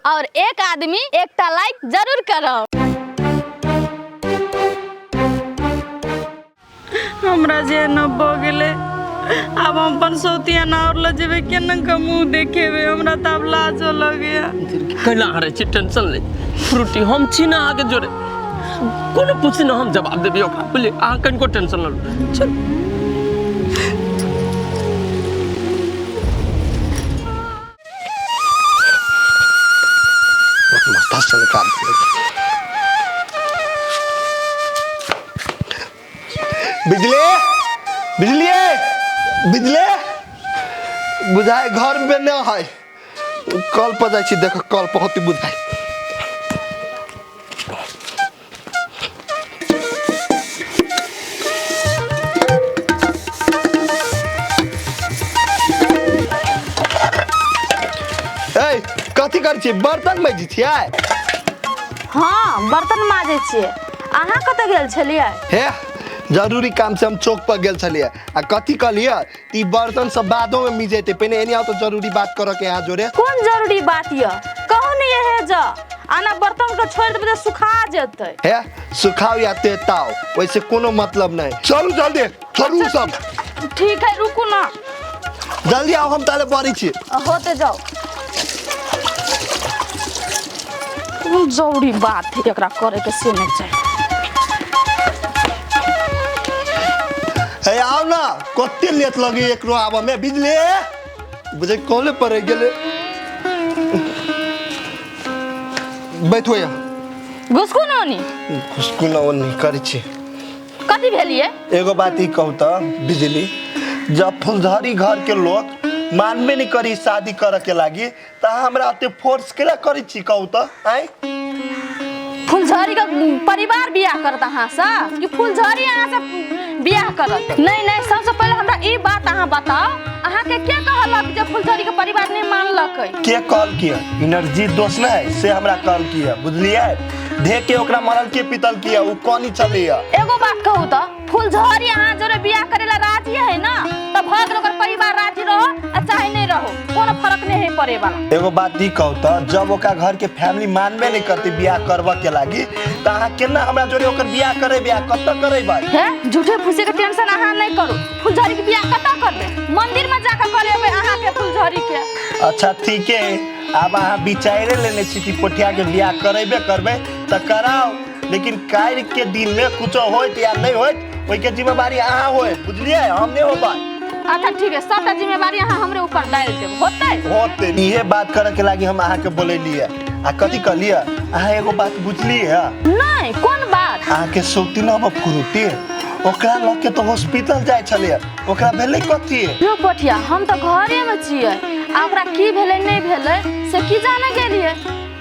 और एक आदमी एकटा लाइक जरूर करब। हमरा जे न भऽ गेलै, आब हम अपन सौतिया ना और लऽ जेबै, केना के मुँह देखेबै? हमरा तऽ आब लाजो लगैया। कैला अहाँ रहै छी टेंशन ले फ्रूटी, हम छी ना अहाँके जोरे। कोनो पूछी ना, हम जवाब देबै ओकरा, बुझलियै? अहाँ कनिको टेंशन न लू, चल। माथा सरकार। बिजली, बिजली, बिजली बुझाय घर में न है। कल पर जाइ छी, देख कल पर होती बुझाय। ए, कथी करै छियै? बर्तन माजै छियै? हाँ, बर्तन माजै छियै। अहाँ कतऽ गेल छलियै? हे, जरूरी काम से हम चौक पर गेल छलियै। आ कथी कहलियै त ई बर्तन सब बादो में मिजेतै, पहिने एनी आओ तऽ जरूरी बात करऽ के यहाँ जोरे। कोन जरूरी बात यऽ? कहू ने। ये जा आना, बर्तन के छोड़ि देबै तऽ सुखा जेतै। हे, सुखाओ या तेताओ, वैसे कोनो मतलब नहीं। चलू जल्दी, चलू सब। ठीक है, रुकू ना। जल्दी आओ, हम ताले बड़ी छी। होते जाओ। कोन जरूरी बात है एकरा करे के, से नहीं चाही। हे, आओ ना, कते लेट लगे एकरो आबऽ में। बिजली बुझे कॉले पर गेलै। बैठो यहाँ। घुसकू नोनी। घुसकू ना, ओ नहीं करै छी। कथी भेलिए? एगो बात ई कहू तऽ बिजली, जब फुलझड़ी घर के लोग मानबे नहीं करी शादी करे के लागी, तऽ हमरा ओते फोर्स केला करै छी, कहू तऽ आँय? फुलझड़ी के परिवार बियाह करत अहाँ से कि फुलझड़ी अहाँ से बियाह करत? नहीं नहीं, सबसे पहले हमरा ई बात अहाँ बताओ, अहाँ के के कहलक जे फुलझड़ी के परिवार नहीं मानलक? के कहल की है? एनर्जी दोष न है से हमरा कहल की है, बुझलियै? धे के ओकरा मरल के पितल की है, उ कनी चलैया। एगो बात कहू तऽ, फुलझड़ी अहाँ जोरे बियाह करे ला राजी है ना, तऽ भऽ गेल। ओकर परिवार राजी रहो आ चाहे नहीं रहो, कोनो फर्क नहीं है पड़े वाला। एगो बात ई कहू तऽ, जब ओकरा घर के फैमिली मानबे नहीं करती बियाह करबऽ के लागी, तऽ अहाँ केना हमरा जोरे ओकर बियाह करेबै आ कतऽ करेबै? हे, झूठे फूसे के टेंशन अहाँ नहीं करू। फुलझड़ी के बियाह कतऽ करबै? मंदिर में जाकर करेबै अहाँ के फुलझड़ी के। अच्छा ठीक है, आब अहाँ विचारे लेने छी कि पोठिया के बियाह करेबे करबै तऽ कराओ, लेकिन काल्हि के दिन में कुछो होइत या नहीं होइत, ओहिके जिम्मेवारी अहाँ होइत, बुझलियै? हम नहीं होबै। अच्छा ठीक है, सबटा जिम्मेवारी अहाँ हमरे ऊपर डाल देब, होतै? होते। इहे बात करे के लागी हम अहाँ के बोलेलियै। आ कथी कहलियै, अहाँ एगो बात बुझलियै? नहीं, कोन बात? अहाँ के सौती न फुरुती, ओकरा लऽ के तऽ हॉस्पिटल जाइ छलियै, ओकरा भेलै कथी? यो पोठिया, हम तऽ घरे में छियै आ ओकरा की भेलै नहीं भेलै से की जाने गेलियै।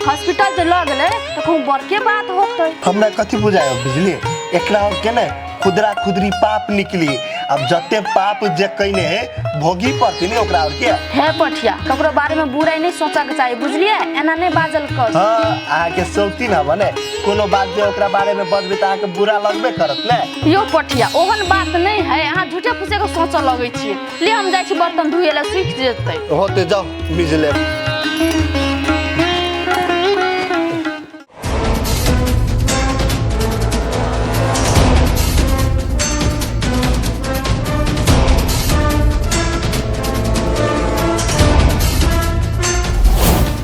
हॉस्पिटल जे लऽ गेलै तऽ कहूँ बड़के बात होतै। हमरा कथी बुझाय बुझलियै, एकरा और के ने खुदरा खुदरी पाप निकली। अब जते पाप जे कइने है भोगी पड़ती ने ओकरा और के। हे पठिया, ककरो बारे में बुराई नहीं सोचा के चाही, बुझलियै? एना नहीं बाजल कर। हाँ, अहाँ के सौती न बने, कोनो बात जे ओकरा बारे में बजबै तऽ अहाँ के बुरा लगबे करत ने। यो पठिया, ओहन बात नहीं है, अहाँ झूठे फूसे के सोचऽ लगै छियै। ले, हम जाइ छी बर्तन धोए ला, सुखि जेतै। होते जाओ, बिजले।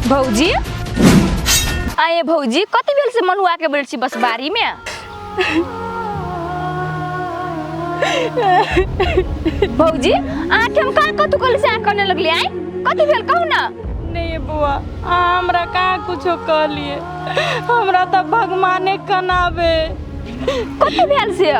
भौजी, आए भौजी, कति बेर से मनुआ के बोल छी बस बारी में। भौजी, अहाँके हम कहाँ कतू कहली से अहाँ करने लगली? आइ कथी भेल, कहू ना। नहीं बौआ, अहाँ हमरा कहाँ कुछो कहलिए? हमरा तऽ भगवाने कनाबे। कथी भेल से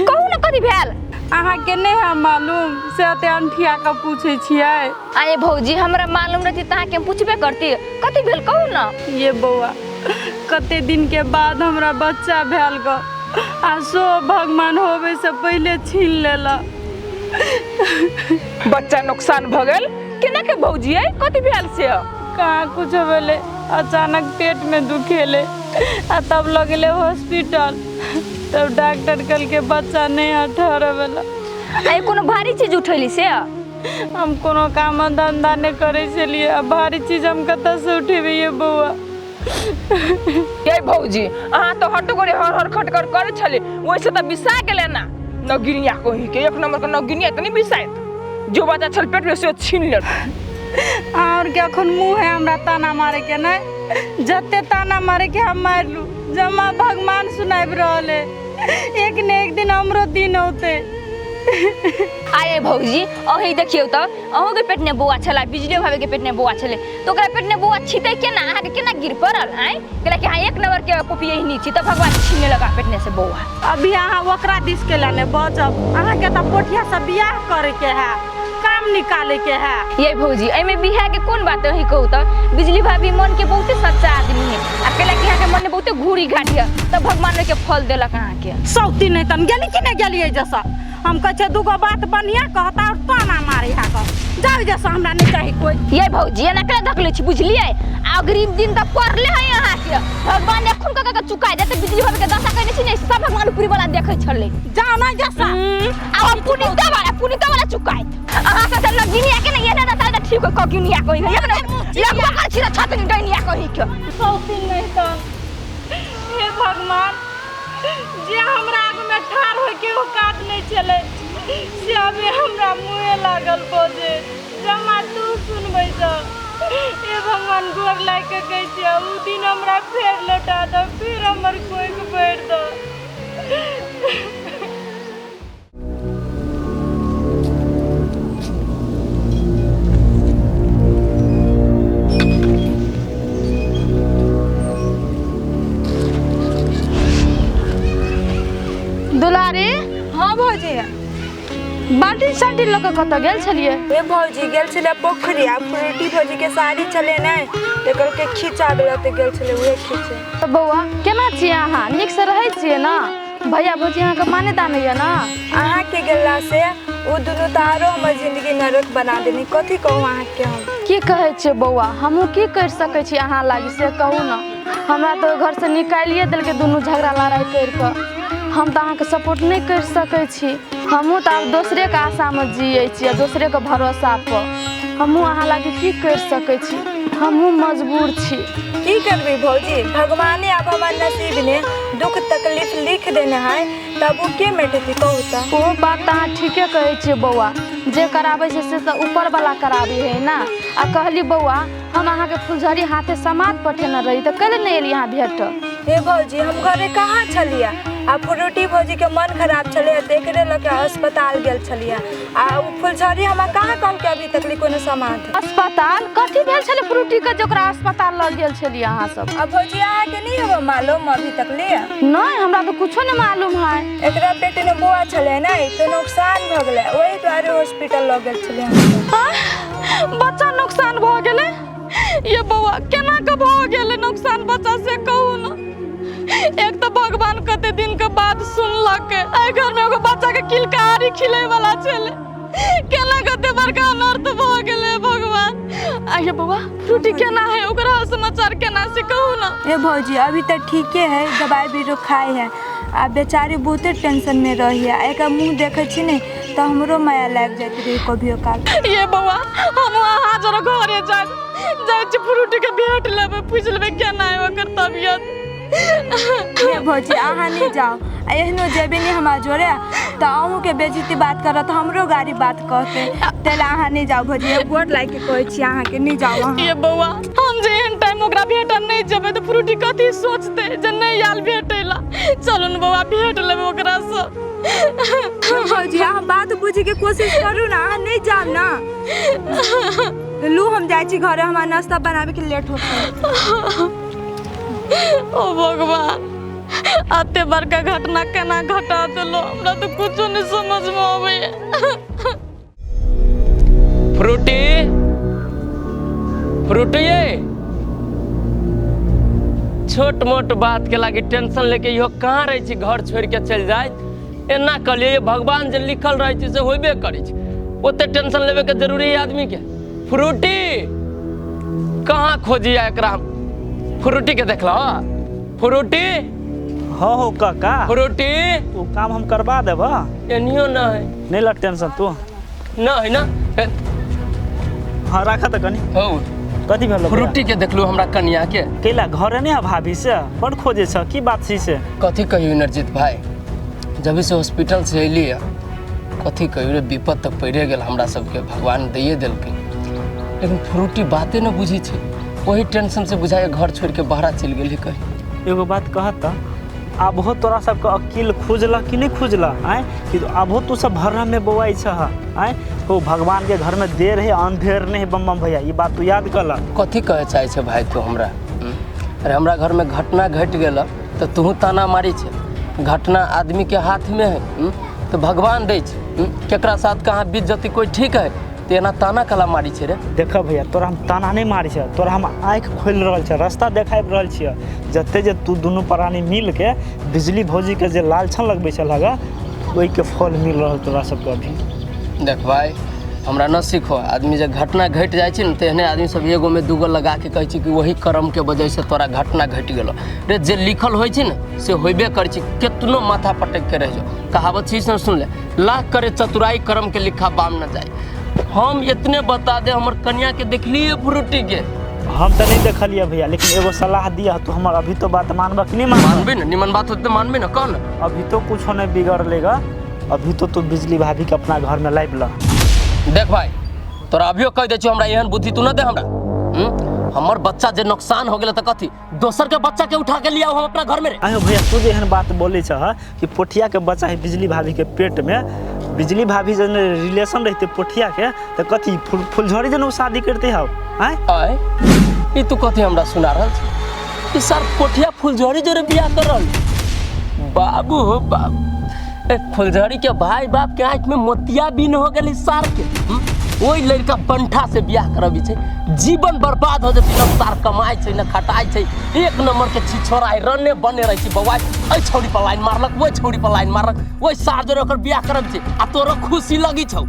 कहू ना, कथी भेल? अहाँके नहीं है मालूम से अते अंठिया के पूछे छियै? आए भौजी, हमरा मालूम रहती तऽ अहाँके हम पूछबे करती। कथी भेल, कहू ना। ये बौआ, कते दिन के बाद हमरा बच्चा भेल ग, आ सो भगवान होबे से पहले छीन लेला। बच्चा नुकसान भऽ गेल केना के भौजी? अइ कथी भेल से? कहाँ कुछ भेलै, अचानक पेट में दुखेले आ तब लगले हॉस्पिटल, तब डॉक्टर कहलकै बच्चा नहीं है ठहरे वाला। आइ कोनो भारी चीज उठैली से? हम कोनो काम धंधा नहि करै छलियै, आ भारी चीज हम कतऽसँ उठेबै ये बौआ? ये भौजी, अहाँ तऽ हटो करे हर हर खटखट करै छलै, ओहिसँ तऽ बिसा गेलै ना नगिनिया कही के। एक नंबर के नगिनिया तऽ नहि बिसाइत, जो बच्चा छल पेट में से छीन लेल। और के अखन मुँह है हमरा ताना मारे के? नहीं, जते ताना मारे के हम मारलू, जमा भगवान सुनाबि रहल है, एक ने एक दिन हमरो दिन औते। आये भौजी, अहीं देखियौ तऽ अहूँके पेट ने बौआ छलै, बिजली भाभी के पेट ने बौआ छलै, तऽ ओकरा पेट ने बौआ छितै केना? अहाँके केना गिर पड़ल? आँय, कहलक कि अहाँ एक नंबर के पोपियहिनी छी, तऽ भगवान छीने लगा पेट ने से बौआ। अभी अहाँ ओकरा दिस के लाने बचब, अहाँके तऽ पोठिया से बियाह करे के है, काम निकाले के है। ये भौजी, एहिमे बियाह के कोन बात है? कहू तऽ बिजली भाभी मन के बहुते सच्चा आदमी है, आ कहलक कि अहाँके मन में बहुते घूरी घाटी है, तऽ भगवान ओहिके फल देलक अहाँके। सौती नहीं तन गेली कि नहीं गेलियै? जैसा हम कहै छियै दूगो बात बढ़िया कहता और ताना मारे है कऽ जाउ, जैसा हमरा नहीं चाही कोई। ये भौजी, एना केना धकले छी? बुझलियै, अग्रिम दिन तऽ पड़ले है अहाँके, भगवान एखन कऽ के चुका देते। बिजली भाभी के दशा कहने छी ने, सब भगवान ऊपरी वाला देखै छलै। जाउ ना जैसा। आ पुनीता वाला, पुनीता वाला चुकाइत अहाँ के तऽ नगिनिया के ने एना दशा तऽ ठीक हो कगिनिया कही है, एक एक पकड़ छी छत नि डैनिया कही के। सौती नहीं तन, हे भगवान, जे हमरा आगू में ठाढ़ होके औकात नहीं छलै से अभी हमरा मुँहे लागल बजे, जमा तू सुनबै सँ। हे भगवान, गोर लागि के कहै छियै, उ दिन हमरा फेर लौटा दऽ, फेर हमर कोखि भरि दऽ। दुलारी। हाँ भौजी। बाल्टी साल्टी लऽ कऽ कतऽ गेल छलियै? ए भौजी, गेल छलै पोखरि, आ फ्रूटी भौजी के साड़ी छलै ने, तऽ कहलकै खींचा गेल, तऽ गेल छलै उहे खींचे। तऽ बौआ, केना छियै अहाँ? नीकसँ रहै छियै ने? भैया भौजी अहाँके माने दाने यऽ ने? अहाँके गेला से ओ दुनू तऽ आरो हमर जिंदगी नरक बना देनी। कथी कहू अहाँके हम? की कहै छियै बौआ, हमहूँ की करि सकै छी अहाँ लागी, से कहू ने। हमरा तऽ ओहि घरसँ निकालिए देलकै दुनू झगड़ा लड़ाइ करि कऽ। हम तऽ अहाँके सपोर्ट नहि करि सकै छी। हमहूँ तऽ आब दोसरेके आशामे जियै छी आ दोसरेके भरोसापर। हमहूँ अहाँ लागी की करि सकै छी? हमहूँ मजबूर छी। की करबै भौजी, भगवाने आब हमर नसीब ने दुख तकलीफ लिख देने है, तब ओ के मेटेतै, कहू तऽ? ओहो बात तऽ अहाँ ठीके कहै छियै बौआ, जे कराबै छै से तऽ ऊपरवला कराबै है ने। आ कहली बौआ, हम अहाँके फुलझड़ी हाथे समाद पठेने रही, तऽ कैले नहि एलियै अहाँ भेट? हे भौजी, हम घरे कहाँ छलियै, आ फ्रूटी भौजीके मन खराब छलै तऽ एकरे लऽ के अस्पताल गेल छलियै, आ ओ फुलझड़ी हमरा कहाँ कहलकै अभी तक कोनो सामान। अस्पताल? कथी भेल छलै फ्रूटी के जे ओकरा अस्पताल लऽ गेल छलियै अहाँ सब? आ भौजी, अहाँके नहीं होबो मालूम अभी तक ले? नहि, हमरा तऽ कुछो नहि मालूम है। एकरा पेट में बौआ छलै ने, तऽ नुकसान भऽ गेलै, ओहि दुआरे हॉस्पिटल लऽ गेल छलियै हमसब। हाँ? बच्चा नुकसान भऽ गेलै? ये बौआ, केना के भऽ गेलै नुकसान बच्चा, से कहू ने। एक तऽ भगवान कते दिन के बाद सुनलक, एहि घर में एगो बच्चा के किलकारी खिले वाला छलै, केना कते बड़का अनर्थ भऽ गेलै भगवान। आ ये बौआ, फ्रूटी केना है? ओकरा हाल समाचार केना, से कहू ने। ए भौजी, अभी तऽ ठीके है, दवाई भी खाइ है, आ बेचारी बहुते टेंशन में रही है। एकर मुँह देखै छी ने तऽ हमरो माया लागि जाइत रहै कभियो काल। ये बौआ, हम अहाँ जरा घरे जाय जाइ छी, फ्रूटी के भेट लेबै, पूछि लेबै केना है ओकर तबियत। हे भौजी, अहाँ नहि जाउ, आ एहनो जेबै नहि हमरा जोरे तऽ अहूँके बेजती बात करत, हमरो गाड़ी बात कहतै, ताहि लए अहाँ नहि जाउ भौजी। गोर लागि के कहै छी अहाँके, नहि जाउ अहाँ। ये बौआ, हम जे एहन टाइम ओकरा भेटल नहि जेबै तऽ फ्रूटी कथी सोचतै जे नहि आयल भेटै ला। चलू ने बौआ, भेट लेबै ओकरासँ। हे भौजी, अहाँ बात बुझैके कोशिश करू ने, अहाँ नहि जाउ ने। लू, हम जाइ छी घरे, हमरा नाश्ता बनाबैके लेट होतै। ओ भगवान, एते बड़का घटना केना घटा देलो? हमरा तऽ कुछो नहि समझमे अबैया। फ्रूटी, फ्रूटी ये, छोट मोट बात के लागी टेंशन लेके इहो कहाँ रहै छी, घर छोड़ के चलि जाय। एना कहलियै, भगवान जे लिखल रहै छै से होबे करै छै, ओते टेंशन लेबे के जरूरी है आदमी के? फ्रूटी कहाँ खोजिया एकरा हम? फ्रूटी के देखल? फ्रूटी। हाँ हो काका। फ्रूटी। वो काम हम करवा देब। एनियो ना है। नहीं लग टेंशन तू। ना है ना। ए, हाँ राख तऽ कनी। हौ। कथी भेल? फ्रूटी के देखलू हमरा कनिया के? कैला घरे नहीं है भाभी से बड़ खोजे छ, की बात छी से? कथी कहियो इंद्रजीत भाई, जब से हॉस्पिटल से अयली है कथी कहियो रे, विपद तऽ पड़िए गेल हमरा सबके, भगवान दैए देलकै, लेकिन फ्रूटी बाते न बुझी छै, वही टेंशन से बुझाए घर छोड़ के बाहरा चलि गेली कहीं। एगो बात कहत तऽ आबहो तोरा सबके अकील खुजल कि नहीं खुजल? आँय कि आबहो तू सब भरम में बौआइ छह? आँय हो, भगवान के घर में देर है अंधेर नहीं। बम बम भैया ई बात तू याद कर ल। कथी कहे चाहे छै भाई तू हमरा? अरे हमरा घर में घटना घटि गेल तऽ तूहू ताना मारी छै। घटना आदमी के हाथ में है, तऽ भगवान दै छै, केकरा साथ कहाँ बीत जतै कोई ठीक है, तऽ एना ताना कला मारी छै रे। देख भैया तोरा हम ताना नहीं मारी छै, तोरा हम आँखि खोलि रहल छै, रास्ता देखाबि रहल छियै। जते जे तू दुनू प्राणी मिल के बिजली भौजी के जे लालछन लगबै छलह ओहिके फल मिल रहल तोरा सबके अभी। देख भाई हमरा न सीखो, आदमी जे घटना घटि जाइ छै ने तेहने आदमी सब एगो में दूगो लगा के कहै छै कि वही कर्म के वजह से तोरा घटना घटि गेलो रे। जे लिखल होइ छै ने से होबे करै छै, केतनो माथा पटक के रहि जाओ। कहावत छी से सुन ले, लाख करे चतुराई कर्म के लिखा बाम न जाए। हम इतने बता दे हमर कन्या के देखलिए फ्रूटी के? हम तऽ नहीं देखलिए भैया, लेकिन एगो सलाह दिया तू हमर, अभी तो बात मानबा कि नहीं मानबा? मानबे न, निमन बात होते मानबे न, कह न। अभी तो कुछ नहीं बिगड़ लेगा, अभी तो तू बिजली भाभी के अपना घर में लाइब ल। देख भाई तोरा अभियो कह दै छियौ, हमरा एहन बुद्धि तू न दे हमरा। हमर बच्चा जे नुकसान हो गेल तऽ कथी दोसर के बच्चा के उठा के लियाओ हम अपना घर में रे? आयो भैया तू जे एहन बात बोलै छह कि पोठिया के बच्चा है बिजली भाभी के पेट में, बिजली भाभी जे रिलेशन रहते पोठिया के तऽ कथी फुलझड़ी जे शादी करते हौ? आँय आय ई तू कथी हमरा सुना रहल छी? ई सर पोठिया फुलझड़ी जोरे बियाह कर रहल? बाबू हो बाबू, ए फुलझड़ी के भाई बाप के आँख में मोतिया बिन हो गेल सार के। ओहि लड़का बंठा से बियाह करबी छै, जीवन बर्बाद हो जेतै। न सार कमाइ छै न खटाइ छै, एक नंबर के छिछोरा है, रने बने रहै छै बौआ। एहि छौड़ी पर लाइन मारलक, ओहि छौड़ी पर लाइन मारलक, ओहि सार जोरे ओकर बियाह करब छै आ तोरो खुशी लगी छौ।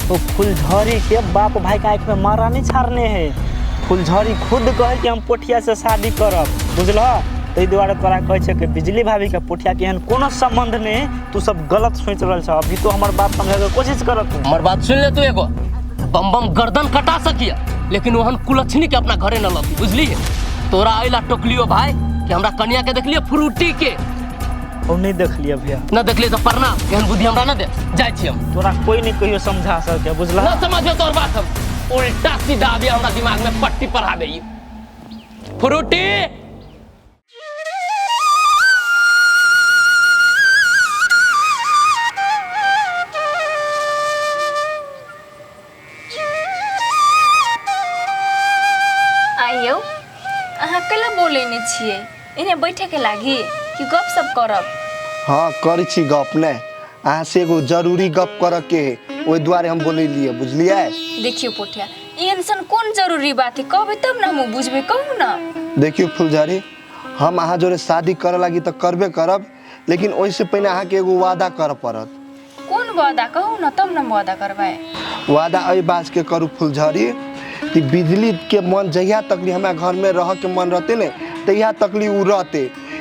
तो फुलझड़ी के बाप भाई के आँख में मारा नहीं छाड़ने है, फुलझड़ी खुद कहे कि हम पोठिया से शादी करब, बुझलह? ताहि दुआरे तोरा कहै छै कि बिजली भाभी के पोठिया के एहन कोनो संबंध नहीं, तू सब गलत सोचि रहल छह। अभी तो हमर बात समझावे के कोशिश करत तू। हमर बात सुन ले तू, एगो बम बम गर्दन कटा सकिया लेकिन ओहन कुलक्षणी के अपना घरे न लती, बुझलिए? तोरा अइला टोकलियो भाई कि हमरा कन्या के देखलिए फ्रूटी के? हम नहीं देखलिए भैया। न देखलिए तो प्रणाम, एहन बुद्धि हमरा न दे, जाइ छी हम। तोरा कोई नहीं कहियो समझा सके, बुझलह? न समझो तोर बात, हम उल्टा सीधा अभी हमरा दिमाग में पट्टी पढ़ाबे फ्रूटी। आइयो अहाँ कैला बोलै नहि छियै? एने बैठे के लागी कि गप सब करब? हाँ करै छी गप ने, अहाँ से एगो जरूरी गप करऽ के है, ओहि दुआरे हम बोलेलियै, बुझलियै? देखियौ पोठिया, एहन सन कोन जरूरी बात है, कहबै तब ने हमहूँ बुझबै, कहू ना। देखियौ फुलझड़ी, हम अहाँ जोरे शादी करऽ लागी तऽ करबे करब, लेकिन ओहिसँ पहिने अहाँके एगो वादा करऽ पड़त। कोन वादा? कहू ना तब ने वादा करबै। वादा एहि बात के करू फुलझड़ी कि बिजली के मन जहिया तकली हमरा घर में रह के मन रहते ने तहिया तकली उ रहते,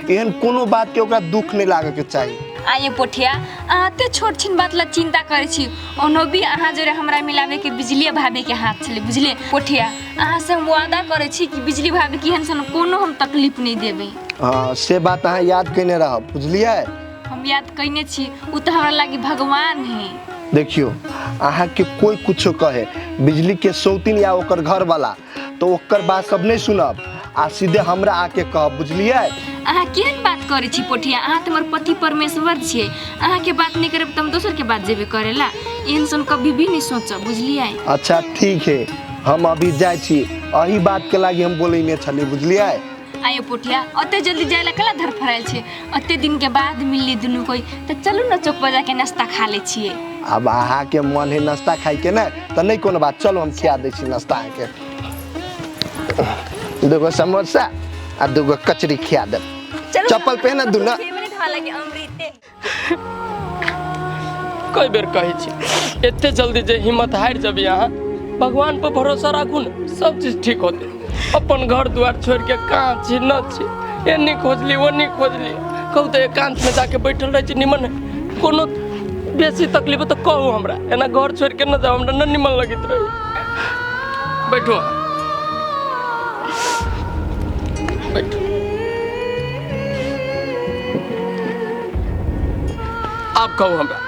एहन कोनो बात के ओकरा दुख नहीं लागे के चाही। आइए पोठिया, अहाँ एते छोट छिन बात ला चिंता करै छी, ओनो भी अहाँ जोरे हमरा मिलावे के बिजली भाभी के हाथ छलै, बुझलिए पोठिया? अहाँ से हम वादा करै छी कि बिजली भाभी के एहन सन कोनो हम तकलीफ नहीं देबै। हाँ से बात अहाँ याद कयने रहब, बुझलियै? हम याद कयने छी, उ तऽ हमरा लागी भगवान है। देखियो अहाँ के कोई कुछो कहे बिजली के सौतीन या ओकर घर वाला तो ओकर बात सब नहीं सुनब आ सीधे हमरा आके कहब, बुझलियै? अहाँ केहन बात करै छी पोठिया, अहाँ तऽ हमर पति परमेश्वर छियै, अहाँके बात नहीं करब तऽ हम दोसर के बात जेबे करेला, एहन सन कभी भी नहीं सोचब, बुझलियै? अच्छा ठीक है, हम अभी जाइ छी, एही बात के लागी हम बोलैने छली, बुझलियै? आइयो पोठिया, ओते जल्दी जाय ला कला धरफड़ायल छै, ओते दिन के बाद मिलली दुनू कोई, तऽ चलू ने चौक पर जाके नाश्ता खा लै छियै। अब अहाँ के मन है नाश्ता खाइ के ने तऽ नहीं कोनो बात, चलो हम खिया दै छी नाश्ता अहाँके, दूगो समोसा आ दूगो कचरी खिया देब। चप्पल पहना दू ना। कई बेर कहै छी एते जल्दी जे हिम्मत हारि जबी अहाँ, भगवान पर भरोसा राखू ने सब चीज ठीक होते। अपन घर द्वार छोड़ के कहाँ छी न छी, एन्नी खोजली ओन्नी खोजली, कहू तऽ एकांत में जाके बैठल रहै छी निमन, कोनो बेसी तकलीफ है तो कहू हमरा, एना घर छोड़ के न जाओ, हमरा न निमन लगैत रही। बैठो बैठो। आप कहू हमरा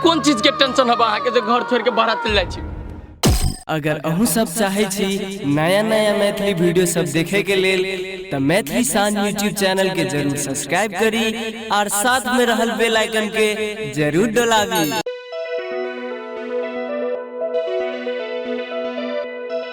कोन चीज के टेंशन हबा अहाँके जे घर छोड़ के बाहर चलि जाइ छी? अगर अहूँ सब चाहे छी नया नया मैथिली वीडियो सब देखे के लेल त मैथिली शान यूट्यूब चैनल के जरूर सब्सक्राइब करी और साथ में रहल बेल आइकन के जरूर डोलाबी।